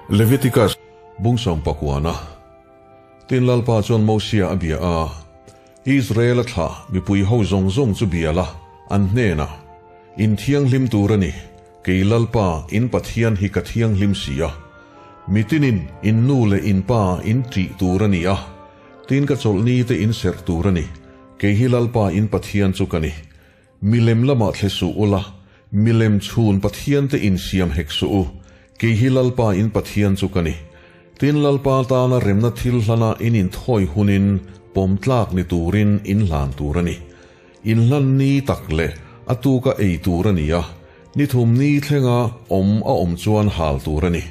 Leviticus bung sawmpakuana Tin Lalpa chuan Mosia a bia a, Israel-a thlah mipui ho zawng zawng chu bia la, an hnenah, In thianghlim tur a ni, kei Lalpa in Pathian hi ka thianghlim si a. Mitinin in nu leh in pa in ṭih tur a ni a, tin ka chawlhni te in serh tur a ni, kei hi Lalpa in Pathian chu ka ni. Milem lamah thle suh ula, milem chhun Pathiante insiam hek suh u, kei hi Lalpa in Pathian chu ka ni. Tin Lalpa tana remna thil hlana in inthawi hunin pawm tlak ni turin in hlan tur a ni. In hlan ni tak leh a tuka ei tur a ni a, ni thum ni thlenga awm a awm chuan hal tur a ni.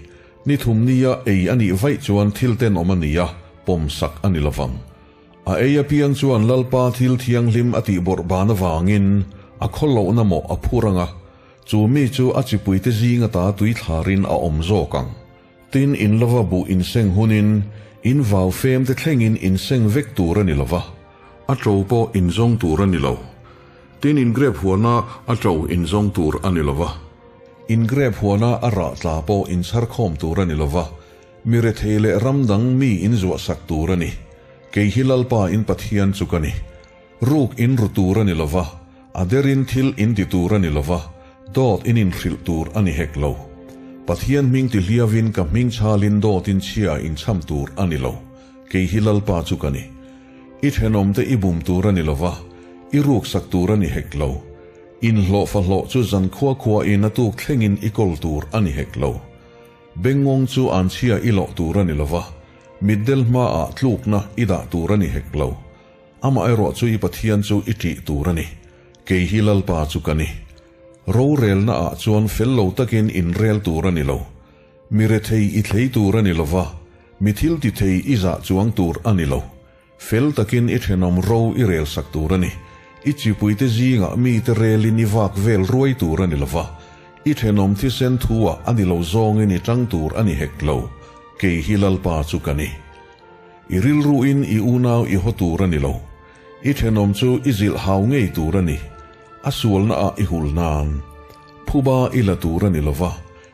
Ni thum nia ei a nih vaih chuan thil tenawm a ni a, pawm sak a ni lovang. A ei apiang chuan Lalpa thil thianghlim a tih bawrh ban avangin a khawlohna mawh a phur ang a, chu mi chu a chipuite zing ata tui thlarin a awm zawk ang. Tin, in lova buh inseng hunin in vau femte thlengin inseng vek tur a ni lo va, a ṭo pawh inzawng tur a ni lo. Tin, in grep huana a ṭo inzawng tur a ni lo va, in grep huana a rah tla pawh inchhar khawm tur a ni lo va, Mi rethei leh ram dang mi in zuah sak tur a ni. Kei hi Lalpa in Pathian chu ka ni. Ruk in ru tur a ni lo va, a derin thil in ti tur a ni lo va, dawt in inhrilh tur a ni hek lo. Pathian hming ti hliavin ka hming chhalin dawt in chhia in cham tur a ni lo. Kei hi Lalpa chu ka ni. I thenawmte i bum tur a ni lo va, i ruk sak tur a ni hek lo. Inhlawhfa hlawh chu zankhua khua in a tuk thlengin i kawl tur a ni hek lo. Bengngawng chu an chhia i lawh tur a ni lo va, mitdel hmaah tlukna i dah tur a ni hek lo. Amaherawh chu i Pathian chu i ṭih tur a ni. Kei hi Lalpa chu ka ni. Rorelnaah chuan fel lo takin inrel tur a ni lo. Mi rethei i thlei tur a ni lo va, mi thil ti thei i zah chuang tur a ni lo. Fel takin i thenawm ro i rel sak tur a ni. I chipuite zingah mite relin i vak vel ruai tur a ni lova, i thenawm thisen thu-ah a ni lo zawngin i tang tur a ni hek lo. Kei hi Lalpa chu ka ni. I rilruin i unau i haw tur a ni lo. I thenawm chu i zilh hau ngei tur a ni. A sualnaah i hul nan. Phuba i la tur a ni lova,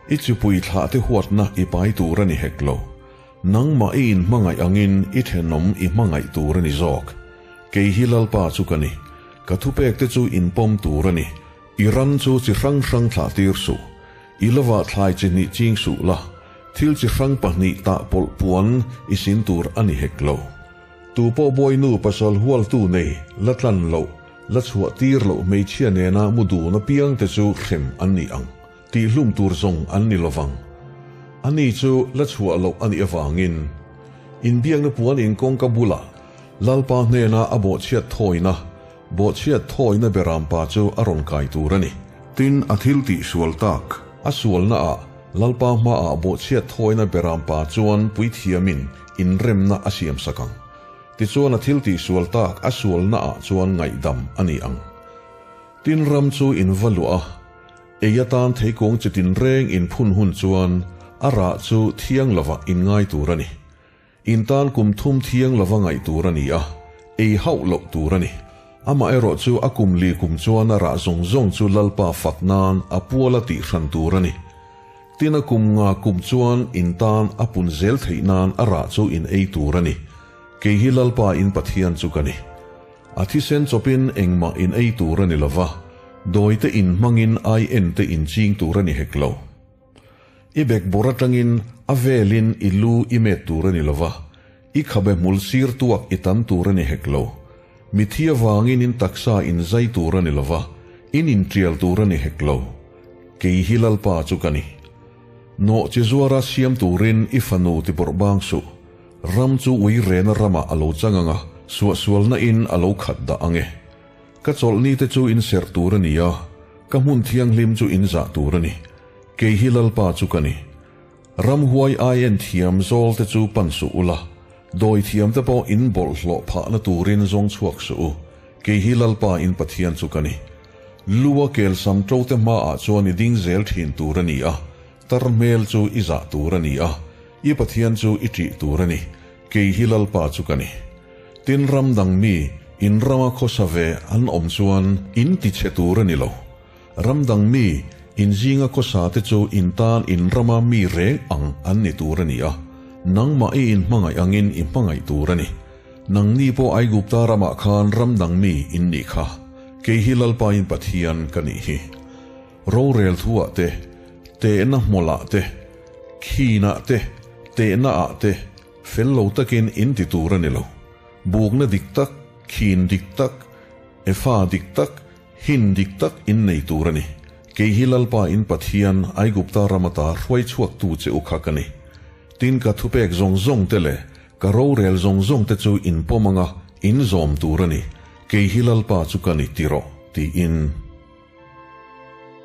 i chipui thlahte huatna i pai tur a ni hek lo. Nangmah i inhmangaih angin i thenawm i hmangaih tur a ni zawk. Kei hi Lalpa chu ka ni. Ka thupekte chu inpawm tur a ni. I ran chu chi hrang hrang thlah tir suh. I lovah thlai chi hnih ching suh la, thil chi hrang pahnih tah pawlh puan i sin tur a ni hek lo. Tu pawh bawinu pasal hualtu nei, la tlan loh, la chhuah tir loh hmeichhia nena mu dun apiangte chu hrem an ni ang. Tihhlum tur zawng an ni lovang. Ani chu la chhuah loh a nih avangin inbiakna puan in kawngka bulah Lalpa hnena a bawhchhiat thawina, bawhchhiat thawina berampa chu a rawn kai tur a ni. Tin, a thil tih sual tak a sualnaah Lalpa hmaah bawhchhiat thawina berampa chuan puithiamin inremna a siamsak ang. Tichuan a thil tih sual tak a sualnaah chuan ngaihdam a ni ang. Tin, ram chu in va luah a. Ei atan theikung chi tinreng in phun hun chuan a rah chu thiang lova in ngai tur a ni. In tan kum thum thiang lova ngaih tur a ni a, ei hauh loh tur a ni. Amaherawh chu a kum li kum chuan a rah zawng zawng chu Lalpa fak nan a pual a tih hran tur a ni. Tin a kum nga kum chuan in tan a pun zel theih nan a rah chu in ei tur a ni. Kei hi Lalpa in Pathian chu ka ni. A thisen chawpin engmah in ei tur a ni lo va, dawite in hmangin ai en te in ching tur a ni hek lo. I bekbawr atangin a velin i lu i met tur a ni lo va, i khabe hmul sir tuak i tan tur a ni hek lo. Mithi avangin in taksa in zai tur a ni lo va, in intial tur a ni hek lo. Kei hi Lalpa chu ka ni. Nawh chi zuara siam turin i fanu ti bawrh bang suh. Ram chu ui rena ramah a lo chang ang a, suahsualna in a lo khat dah ang e. Ka chawlhni te chu in serh tur a ni a, ka hmun thianghlim chu in zah tur a ni. Kei hi Lalpa chu ka ni. Ramhuai ai en thiam zawl te chu pan suh ula, dawi thiam te pawh in bawlhhlawh phahna turin zawng chhuak suh u. Kei hi Lalpa in Pathian chu ka ni. Lua kelsam to te hmaah chuan i ding zel thin tur a ni a, tar hmel chu i zah tur a ni a, I Pathian chu i ṭih tur a ni, kei hi Lalpa chu ka ni. Tin ram dang mi, in rama khawsa ve an awm chuan in ti chhe tur a ni lo. Ram dang mi, In zinga khawsa te chu in tan in rama mi reng ang an ni tur a ni a, nangmah i inhmangaih angin i hmangaih tur a ni. Nangni pawh Aigupta ramah khan ram dang mi in nih kha. Kei hi Lalpa in Pathian ka nih hi. Rorel thuah te, tehna hmawlhah te, khinah te, tehna ah te, fel lo takin in ti tur a ni lo. Bukna dik tak, khin dik tak, efa dik tak, hin dik tak in nei tur a ni. Kei hi Lalpa in Pathian, Aigupta ram ata hruai chhuaktu che u kha ka ni. Tin ka thupek zawng zawng te leh ka rorel zawng zawng te chu in pawm anga in zawm tur a ni. Kei hi Lalpa chu ka ni ti rawh, tiin.